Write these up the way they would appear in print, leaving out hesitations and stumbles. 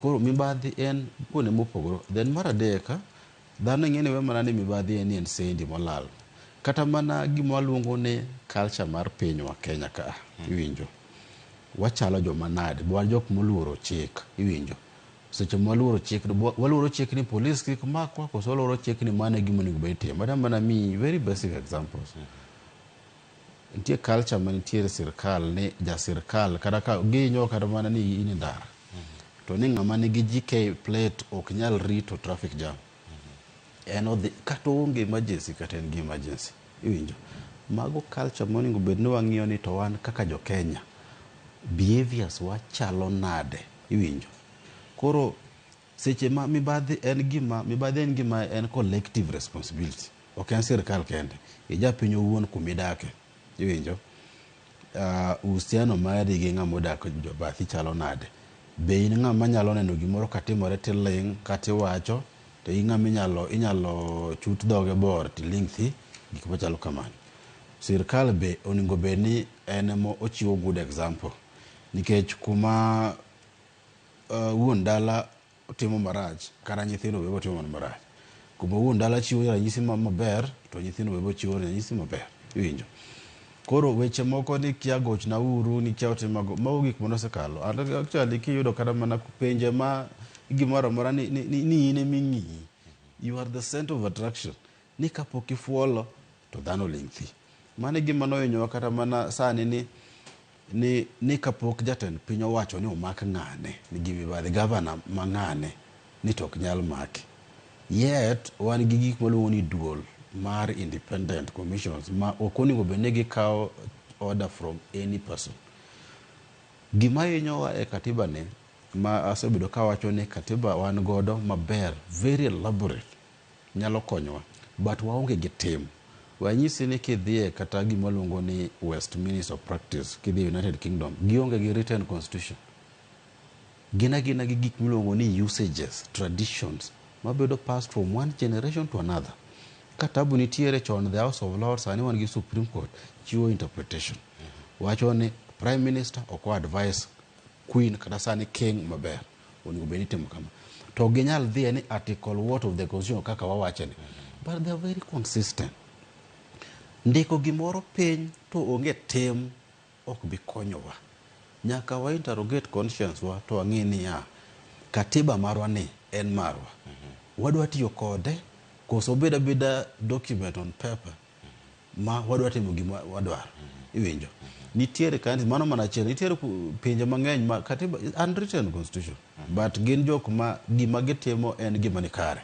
Koro mibadhi en kuonde mopogore. Then mar adek, dhano ing'e ni we mana ni mibadhi en ni en sendi molal. Kata mana gima waluongo ni culture mar pinywa Kenya ka, iwinjo. Wachalo joma nade, wan jok moluoro chik, iwinjo. Seche ma waluoro chik, waluoro chik ni polis kik makwa, koso waluoro chik ni mano e gima onego bed itimo. Adwa mana miyi very basic examples. Nitie culture manitiere e sirkal ni ja sirkal kata ka gihinyo kata mana ni in e ndara to ni ng'ama nigi GK plate ok nyal rito traffic jam. En odhi kata oonge emergency kata en gi emergency. Iwinjo? Mago culture monego bed ni wang'iyo ni to wan kaka jo Kenya behaviors wa chalo nade. Iwinjo? Koro seche ma mibadhi en gima mibadhi en gima en collective responsibility. Ok en sirkal kende. Ijapiny owuon kumidake. Iwinjo? Uhusiano mari gi ng'ama odak bathi chalo nade? Be in ng'ama nyalo neno gimoro katimore tiling' kata iwacho to in ng'ama inyalo inyalo chut dhoge bor tiling' thi gik machalo kamano. Sirkal be onego bed ni en ema ochiwo good example nikech kuma wuon dala timo marach kata nyithindo be timo mana marach. Kuma wuon dala chiwo ranyisi maber to nyithindo be chiwo ranyisi maber. Iwinjo? Koro weche moko ni kia gochna uru ni kia otimo ago mago gik mane osekalo. And actually kiyudo kata mana penje ma gimoro amora ni, ni, ni, ni in eming'iyi. You are the center of attraction. Ni kapok ifuolo to dhano ling' thi. Mano e gima nohinyowa kata mana sani ni ni ni kapok jatend piny owacho ni omak ng'ane ni gi mibadhi gavana ma ng'ane ni to ok nyal maki. Yet wan gi gik maluongo ni duol mar independent commissions ma ok onego bed ni gikawo order from any person. Gima hinyowa e katiba ni ma asebedo kawacho ni katiba wan godo maber very elaborate nyalo konyowa but waonge gi tim. Wanyisi ni kidhiye kata gima waluongo ni Westminster practice kidhi United Kingdom gionge gi written constitution. Gin agina gi gik miluongo ni usages, traditions mabedo passed from one generation to another. Ka tabu nitiere chon the House of Lords sani wan gi Supreme Court chiwo interpretation. Wacho ni Prime Minister ok o advise Queen kata sani King maber. Onego bed ni itimo kama. To ok ginyal dhiye ni article what of the constitution kaka wawache ni. But they are very consistent. Ndiko gimoro piny to onge tim ok bi konyowa. Nyaka wa interrogate conscience wa to wang'e niya, katiba marwa ni en marwa. Wadwa tiyo kode koso obed abeda document on paper ma wadwa timo gima wadwaro. Iwinjo? Nitiere countries, mano mana achiel, nitiere pinje mang'eny ma katiba unwritten constitution but gin jok ma gima gitimo en gima ni kare.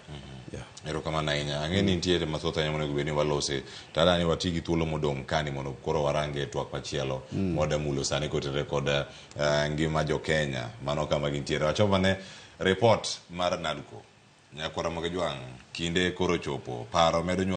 Yeah. Erokamano ahinya. Ang'e ni nitiere mathoth ahinya monego bed ni walose. To adwa ni wati gi thuolo modong' kani mondo koro warange twak machielo mwada mulo sani kotenore kod ngima jo Kenya. Mano kama gintiere. Wachopo ne report mar NADCO. Nyakwara Mogejwang', kinde koro chopo. Paro medo nyuol.